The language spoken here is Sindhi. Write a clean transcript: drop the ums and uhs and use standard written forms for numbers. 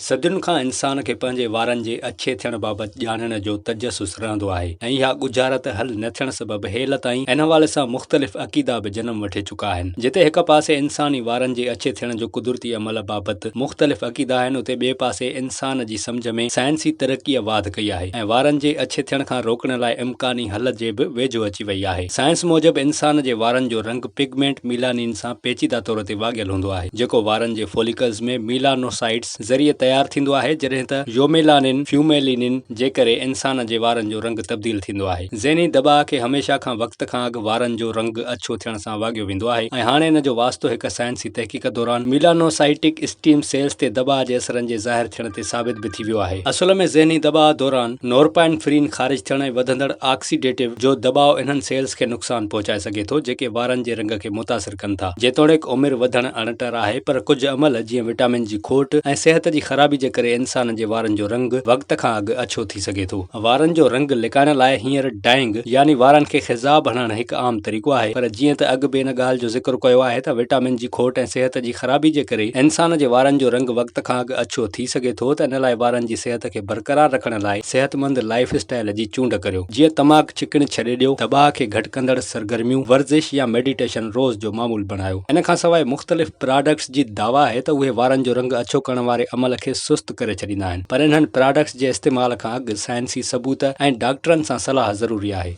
صدين کان انسان کي پنهنجي وارن جي اڇي ٿيڻ بابت ڄاڻڻ جو تجسس رهندو آهي ۽ اها ڳجهارت حل نه ٿيڻ سبب هيل تائين ان حوالي سان مختلف عقيدا به جنم وٺي چڪا آهن. جتي هڪ پاسي انساني وارن جي اڇي ٿيڻ جو قدرتي عمل بابت مختلف عقيدا آهن اتي ٻئي پاسي انسان جي سمجهه ۾ سائنسي ترقيء واڌ ڪئي آهي ۽ وارن جي اڇي ٿيڻ کان روڪڻ لاء امڪاني حل جي به ويجهو اچي وئي آهي. سائنس موجب انسان جي وارن جو رنگ پگمينٽ ميلانين سان پيچيده طور تي واڳيل هوندو آهي، جيڪو وارن جي فوليڪلز ۾ ميلانوسائٽس ذريعي تيار ٿيندو آهي، جڏهن ته يوميلانين، فيوميلينين جي ڪري انسان جي وارن جو رنگ تبديل ٿيندو آهي. ذهني دٻاء کي هميشه کان وقت کان اڳ وارن جو رنگ اڇو ٿيڻ سان واڳيو ويندو آهي ۽ هاڻي ان جو واسطو هڪ سائنسي تحقيق دوران ميلانوسائٽڪ اسٽيم سيلز تي دٻاء جي اثرن جي ظاهر ٿيڻ تي ثابت به ٿي ويو آهي. اصل ۾ ذهني دٻاء دوران نورپائنفرين خارج ٿيڻ ۽ وڌندڙ آڪسيڊيٽو جو دٻاء انهن سيلز کي نقصان پهچائي سگهي ٿو جيڪي وارن جي رنگ کي متاثر ڪن ٿا. جيتوڻيڪ عمر وڌڻ اڻٽر آهي پر ڪجهه عمل جيئن وٽامن جي کوٽ ۽ صحت جي خرابي جي ڪري انسان جي وارن جو رنگ وقت کان اڳ اڇو ٿي سگهي ٿو. وارن جو رنگ لڪائڻ لاء هينئر ڊائنگ يعني وارن کي خضاب هڻڻ هڪ عام طريقو آهي پر جيئن ته اڳ به ان ڳالهه جو ذڪر ڪيو آهي ته وٽامن جي کوٽ ۽ صحت جي خرابي جي ڪري انسان جي وارن جو رنگ وقت کان اڳ اڇو ٿي سگهي ٿو ته ان لاء وارن جي صحت کي برقرار رکڻ لاء صحتمند لائيف اسٽائيل جي چونڊ ڪريو جيئن تماڪ ڇڪڻ ڇڏي ڏيو، دٻاء کي گهٽ ڪندڙ سرگرميون، ورزش يا ميڊيٽيشن روز جو معمول بڻايو. ان کان سواء مختلف پراڊڪٽس جي دعويٰ آهي ته اهي وارن جو رنگ اڇو ڪرڻ واري عمل کي سست ڪري ڇڏيندا آهن پر انهن پراڊڪٽس جي استعمال کان اڳ سائنسي ثبوت ۽ ڊاڪٽرن سان صلاح ضروري آهي.